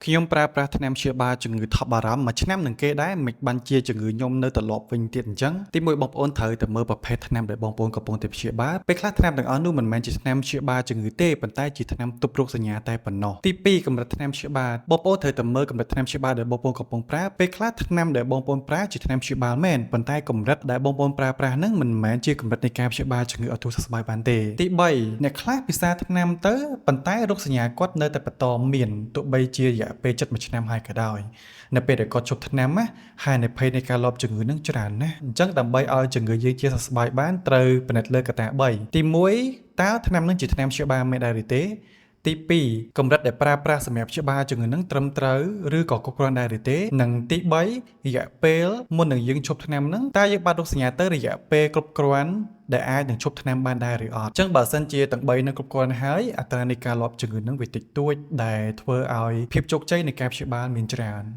ខ្ញុំប្រើប្រាស់ថ្នាំព្យាបាលជំងឺថប់បារម្ភមួយឆ្នាំនឹងគេដែរមិនបានជាជំងឺខ្ញុំនៅត្រឡប់វិញទៀតអញ្ចឹងទីមួយបងប្អូនត្រូវតែមើលប្រភេទថ្នាំដែលបងប្អូនកំពុងតែព្យាបាលពេលខ្លះថ្នាំទាំងអស់នោះមិនមែនជាថ្នាំព្យាបាលជំងឺទេប៉ុន្តែជាថ្នាំទប់រោគសញ្ញាតែប៉ុណ្ណោះទីពីរកម្រិតថ្នាំព្យាបាលបងប្អូនត្រូវតែមើលកម្រិតថ្នាំព្យាបាលដែលបងប្អូនកំពុងប្រើពេលខ្លះថ្នាំដែលបងប្អូនប្រើជាថ្នាំព្យាបាលមែនប៉ុន្តែកម្រិតដែលបងប្អូនប្រើប្រាស់ហ្នឹងមិនមែនជាកម្រិតនៃការព្យាបាលជំងឺឲ្យធូរសះស្បើយបានទេទី3អ្នកខ្លះពិសាថ្នាំទៅប៉ុន្តែរោគសញ្ញាគាត់នៅតែបន្តមានទោះបីជារយៈពេលជិតមួយឆ្នាំហើយក៏ដោយនៅពេលដែលគាត់ជប់ថ្នាំណាហានិភ័យនៃការលបជំងឺនឹងច្រើនណាស់អញ្ចឹងដើម្បីឲ្យជំងឺយើងជាសះស្បើយបានត្រូវពិនិត្យលើកត្តា3ទី1តើថ្នាំនឹងជាថ្នាំព្យាបាលមែនដែរឬទេទី2កម្រិតដែលប្រើប្រាស់សម្រាប់ព្យាបាលជំងឺនឹងត្រឹមត្រូវឬក៏គ្រប់គ្រាន់ដែរឬទេនិងទី3រយៈពេលមុននឹងយើងឈប់ថ្នាំហ្នឹងតើយើងបាត់រោគសញ្ញាទៅរយៈពេលគ្រប់គ្រាន់ដែលអាចនឹងឈប់ថ្នាំបានដែរឬអត់អញ្ចឹងបើសិនជាទាំង3នឹងគ្រប់គ្រាន់ហើយអត្រានៃការលាប់ជំងឺនឹងវាតិចតួចដែលធ្វើឲ្យភាពជោគជ័យនៃការព្យាបាលមានច្រើន។